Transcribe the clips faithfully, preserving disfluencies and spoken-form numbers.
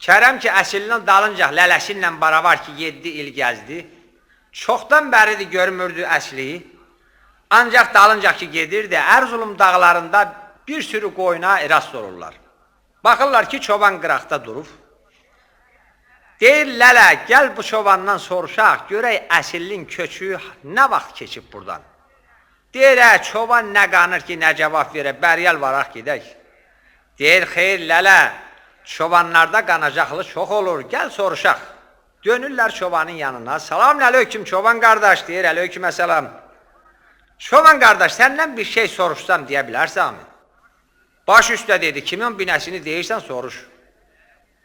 کرم کی اصلینین دالینجاق لله‌سی ایله برابر کی یئددی ایل گزدی، چوخدان بری‌دیر گؤرموردو اصلی. آنجاق دالینجاق کی گئدیردی، ارزروم داغلاریندا بیر سورو قویونا راست اولورلار. باخیرلار کی چوبان قیراقدا دوروب. دئییر: «لله، گل بو چوباندان سوروشاق، گؤرک اصلین کؤچو نه واخت کئچیب بوردان؟» دئییر: «هه، چوبان نه قانیر کی، نه جاواب وئره، بری‌گل واراق گئدک.» دئییر: «خیر، لله، چوبانلاردا قاناجاقلی چوخ اولور، گل سوروشاق.» دؤنورلر چوبانین یانینا. «سلام علیکم، چوبان قارداش.» دئییر: «علیکم السلام. چوبان قارداش، سندن بیر شئی سوروشسام، دئیه بیلرسنمی؟» «باش اوسته،» دئدی، «کیمین بینه‌سینی دئییرسن، سوروش.»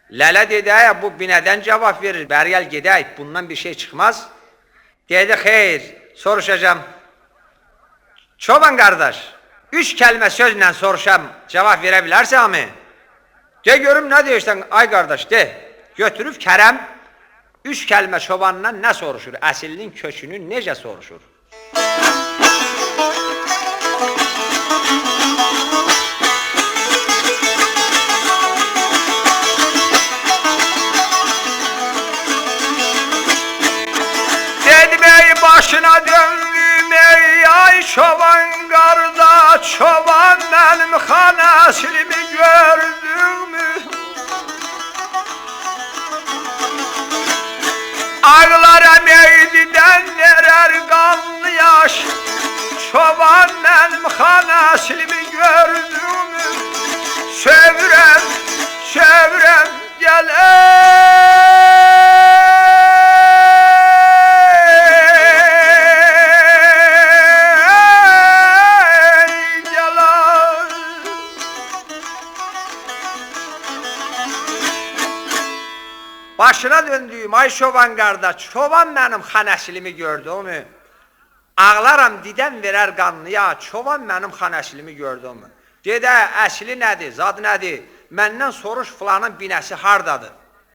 لله دئدی: «آیا بو بینه‌دن جاواب وئریر، بری‌گل گئدک، بوندان بیر شئی چیخماز.» دئدی: «خیر، سوروشاجاغام. چوبان قارداش، اوچ کلمه سؤزله سوروشام، جاواب وئره بیلرسنمی؟» «دئ گؤروم، نه دئییرسن، آی قارداش، دئ.» گؤتوروب کرم اوچ کلمه چوباندان نه سوروشور، اصلینین کؤچونو نئجه سوروشور؟ دئدیم: «ای باشینا دؤندویوم، ای آی چوبان قارداش، چوبان منیم خان اصلیمی گؤردونمو؟ آغلارام ائیدیدن وئرر قانلی یاش، چوبان منیم خان اصلیمی گؤردونمو؟ سؤیورم، سؤیورم، گل ای، گل ای.» باشینا دؤندویوم، آی چوبان قارداش، چوبان منیم خان اصلیمی گؤردونمو؟ آغلارام دیدن وئرر قانلییا، چوبان منیم خان اصلیمی گؤردونمو؟ دئدی: «اصلی نه‌دیر، زاد نه‌دیر؟ مندن سوروش، فلانین بینه‌سی هاردادیر؟»